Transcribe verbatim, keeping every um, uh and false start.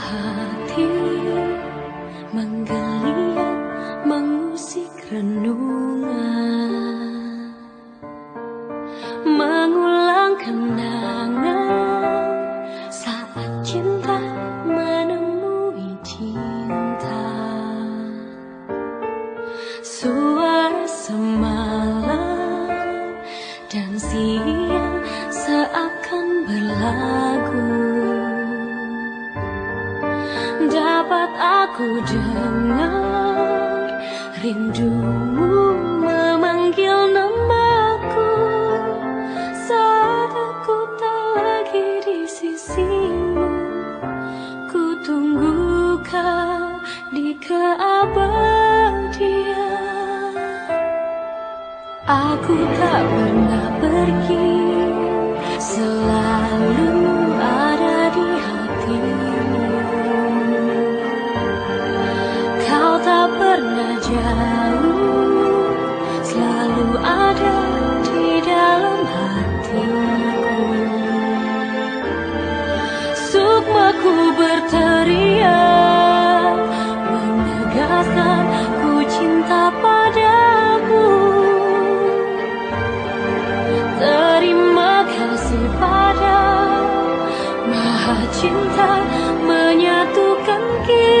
Hati menggeliat mengusik renungan, mengulang kenangan saat cinta menemui cinta. Suara semalam dan siang seakan berlagu. Dapat aku dengar rindumu memanggil namaku. Saat aku tak lagi di sisimu, ku tunggu kau di keabadian. Aku tak pernah pergi, selalu ada di hatimu. Kau tak pernah jauh, selalu ada di dalam hatiku. Sukmaku berteriak, menegaskan ku cinta padamu. Terima kasih pada Maha Cinta menyatukan kita.